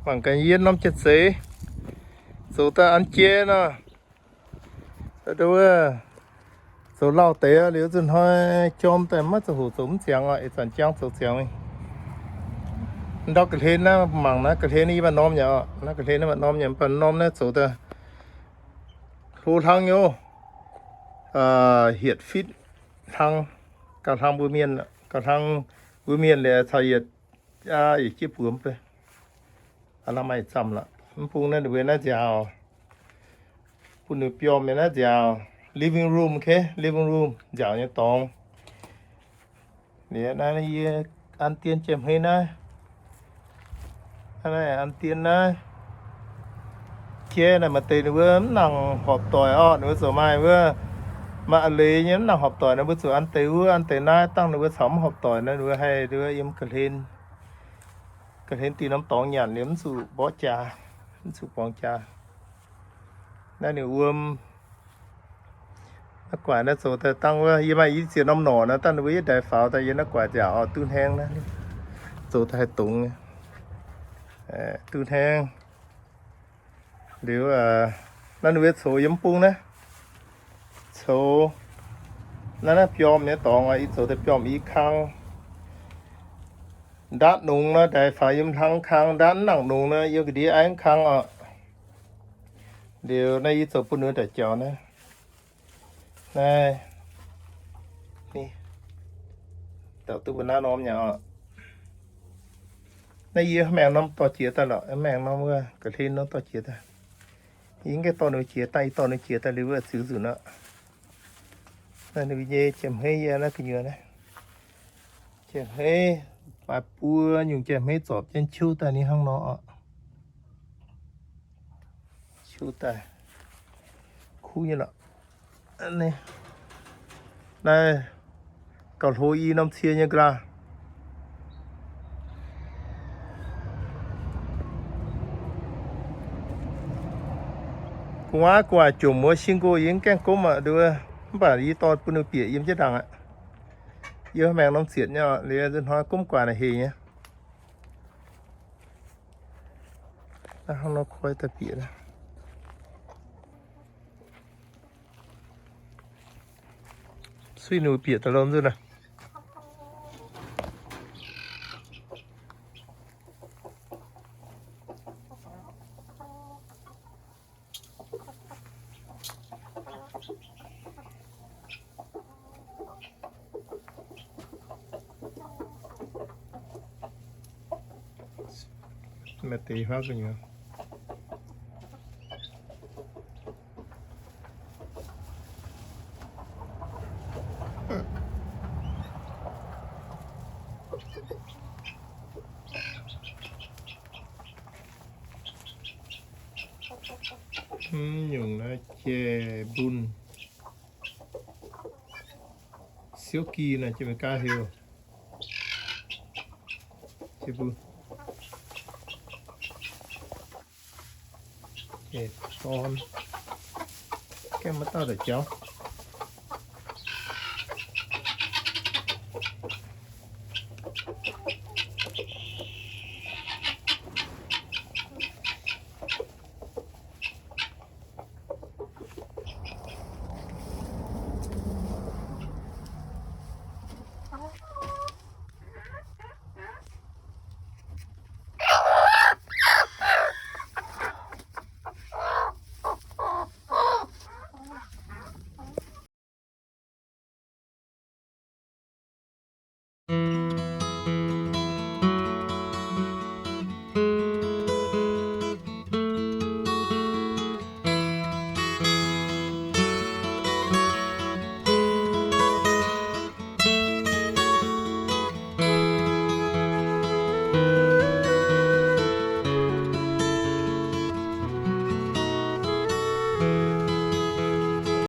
Mangc gaax yie norm janx-zeiz zoux daaih an jeiv nor, wuov, zoux lauh deix liuz nzunc hnoi jorm daaih maiv ziangh hoc zoux mv ziangx oc. Ih zanc jangv zoux ziangx. Ndau ga'hlen naaiv, mangc naaiv ga'hlen naaiv yie maaih norm nyei oc. Naaiv ga'hlen naaiv maaih norm nyei, mv baac norm naaiv zoux daaih hlo hlang nyei oc. Hietc fitv hlang, gauh hlang mbuo mienh, gauh hlang mbuo mienh liuz caux yietc, yietc jieqv buoz mv bei. Aav, maaih zamh lorqc. Mv bung naaiv ninh mbuo naaiv nziaaux, bun ninh biormh nyei naaiv nziaaux, living room, okay, living room nziaaux nyei dorngx. Liuz naaiv yie an dien jiem hmeiv naaiv, naaiv an dien naaiv. Jeiv naaiv maaih deix ninh mbuo mv nangc horpc doic oc. Ninh mbuo zuqc maaih wuov, maaih a'leiz nyei mv nangc horpc doic, ninh mbuo zuqc an deix wuov an deix naaiv. Dangh ninh mbuo caux mv horpc doic nor, ninh mbuo haih wuov yiem ga'hlen, ga'hlen dinh norm dorngx nyanc liuz mv zuqc mborqv jaax, mv zuqc borngz jaax. Naaiv ninh wuom, naaiv guaaic naaiv zoux daaih dangh wuov, yie maaih i ziex norm norqc naaiv, dangh ninh mbuo yietv ndaix faaux daaih yiem naaiv guaaic nziaaux oc. Duqv hnangv naaiv, zoux daaih haih dongz nyei, duqv hnangv. Liuz naaiv ninh mbuo coux yiem mv bung naaiv, coux naaiv, naaiv biormh nyei dorngx oc. Yie zoux daaih biormh i kang. Ndaatv nongx nor, ndaix faaux yiem hlang kang. Ndaatv mv nangc nongx nor, yiem ga'ndiev aiv kang oc. Liuz naaiv yie zoux bun ninh ndaix jaux naaiv. Naaiv, dauh duqv mbuo naaiv norm nyei oc. Naaiv yie maengx norm dorh jiex daaih lorqc, maengx norm wuov ga'hlen norm dorh jiex daaih. Yie mv gaengh dorh ninh jiex daaih, yie dorh ninh jiex daaih liuz wuov ziux nzunc aqv. Naaiv ninh mbuo nyei jiem hmeiv yie naaiv gu'nyuoz naaiv. Jiem hmeiv, maaih buo nyungc jiem hmeiv zorpc jienv qiuv daaih ninh hnangv nor oc. Qiuv daaih kuv nyei lorqc. Naaiv gauh hlo i norm cie nyei ga'naaiv. Gu'nguaaic gu'nguaaic jomc wuov sing go yie mv gaengh gomv aqv, mv baac yie dorh bun ninh bieqc yiem jienv ndaangc aqv. Yie maengx norm zietc nyei, liuz nzunc hnoi gomv guaax naaic hec nyei. Hnangv nor koi daaih bieqc. Suiv ninh bieqc daaih lorqc nzunc naaiv. Maaih deix huaav gu'nyuoz. Mv nyungc naaiv jai mbun. Silky naaic jiex mv gaax heuc. Jai mbun. Jai dorn. Gaengh maiv dauh daaih jauv.